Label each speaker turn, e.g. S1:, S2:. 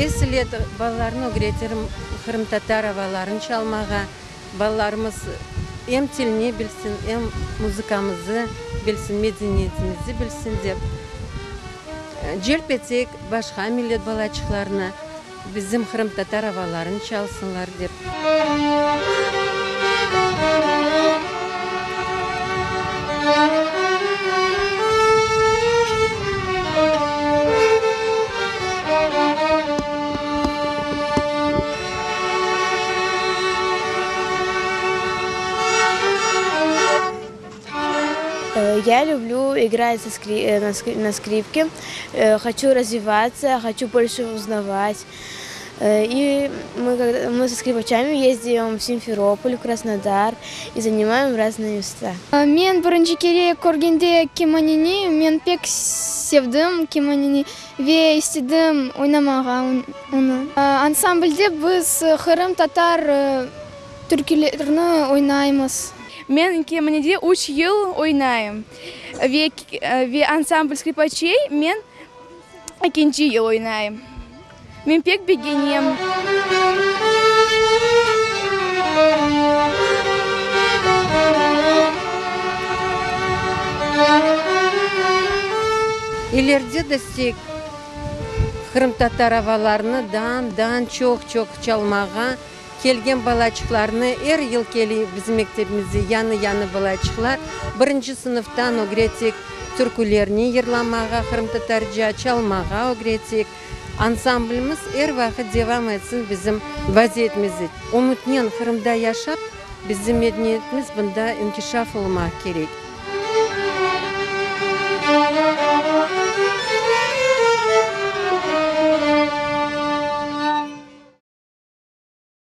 S1: Esile balalarnı ögreterim qırımtatar avalarını çalmağa. Balalarımız em tilni bilsin, em muzıkamızı bilsin, medeniyetimizi bilsin dep. Celp etsek başqa millet balaçıqlarını, bizim qırımtatar avalarını çalsınlar dep.
S2: Я люблю играть на скрипке, хочу развиваться, хочу больше узнавать. И мы, мы со скрипачами ездим в Симферополь, в Краснодар и занимаем разные места.
S3: Men birinci kere körgende kemaneni, men pek sevdim kemaneni ve istedim oynamağa onı. Ansamblde biz qırımtatar türkülerini oynaymız.
S4: Men kemanede üç yıl oynayım ve ve ansambl skripaçey men ekinci yıl oynayım. Men pek begenem.
S1: İleride de sek qırımtatar avalarını daan daan çoq-çoq çalmağa kelgen balaçıqlarnı er yıl kele bizim mektebimizde yañı-yañı balaçıqlar birinci sınıftan ögretik türkülerni yırlamağa qırımtatarca çalmağa ögretik. Ansamblimiz er vaqıt devam etsin bizim vaziyetimizi. Ümütnen Qırımda yaşap, bizim medeniyetimiz bunda inkişaf olmaq kerek.